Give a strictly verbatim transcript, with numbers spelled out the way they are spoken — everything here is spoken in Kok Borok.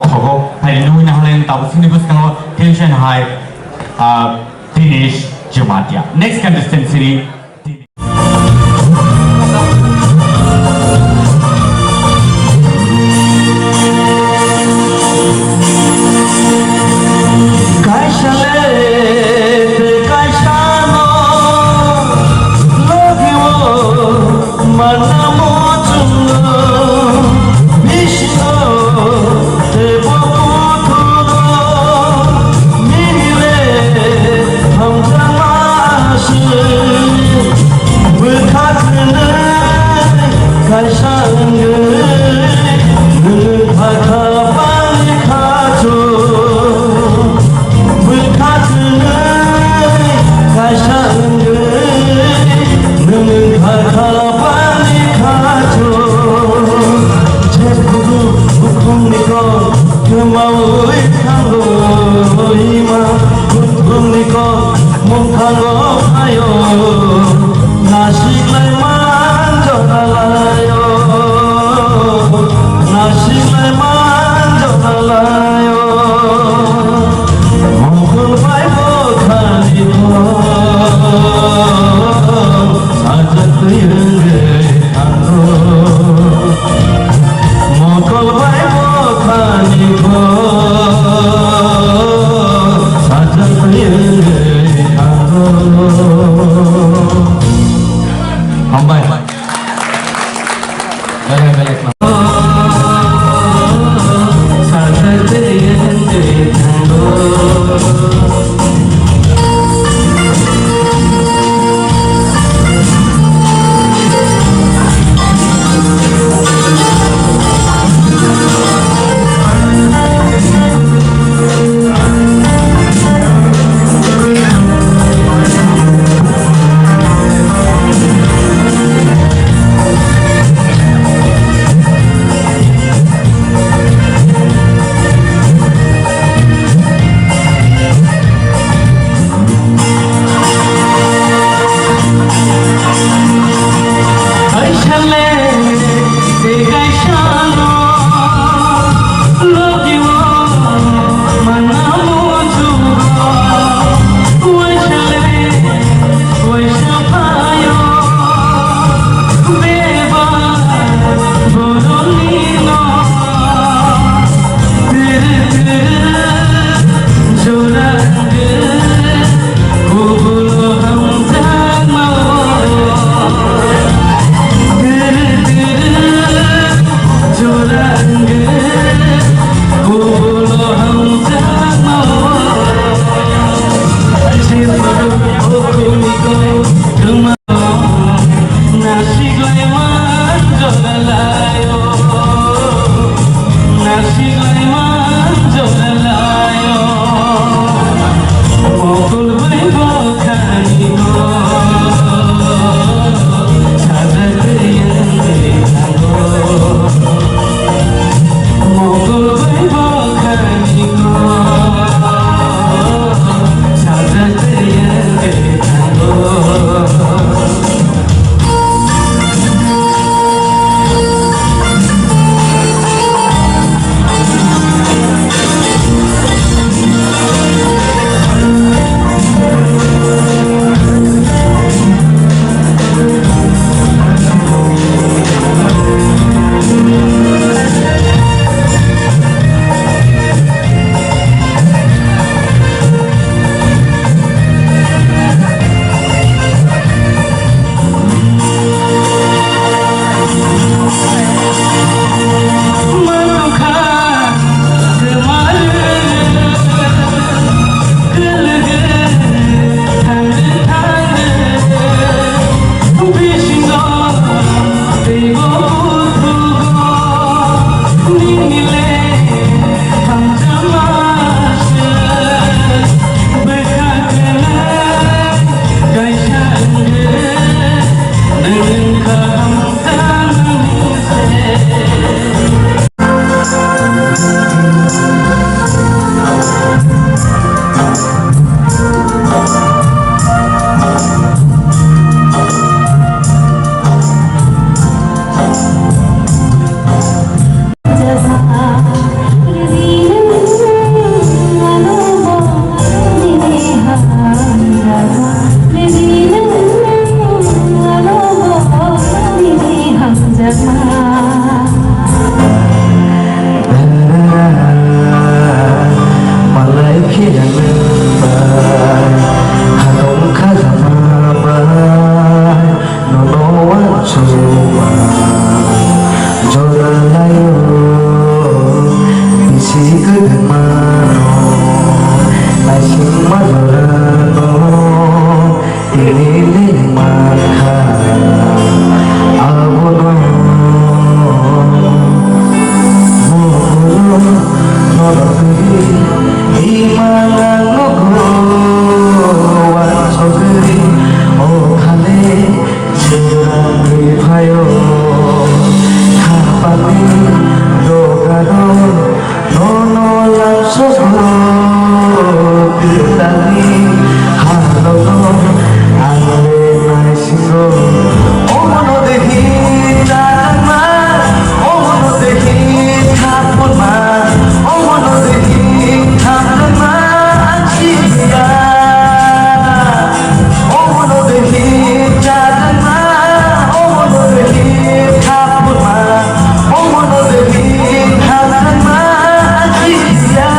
Thogo, hai nungwi nahalai tabuk sini bwskango tension hai, ah, Dinesh Jamatia. Next contestant sini. Kaisa le tei kaisa no logi o mana mo chwng no bisingo tei bo kuthuk o nini le hamjakma aswk. Bwkha khwnwi kaisa wngwi nwng kha kha bani khachu. Bwkha khwnwi kaisa wngwi nwng kha kha bani khachu. Jephuru bukhumni kok kwmawi thango, ima bukhumni kok mungthango phaio. Nasiklai manjak laio, nasiklai manjak laio. Mokol bai bokhani kok sajak twi wngwi thango. Mokol bai bokhani kok sajak twi wngwi thango. Hambai. Imang ang nogo wansogwi o thane chwrangwi phaio. Khapangni dogano nono langsogo kwlangni halono ang le naisingo. Omono dehi chadangma, omono dehi thapuma, omono dehi thapuma achiya. Omono dehi chadangma, omono dehi thapuma, omono dehi thapuma achiya.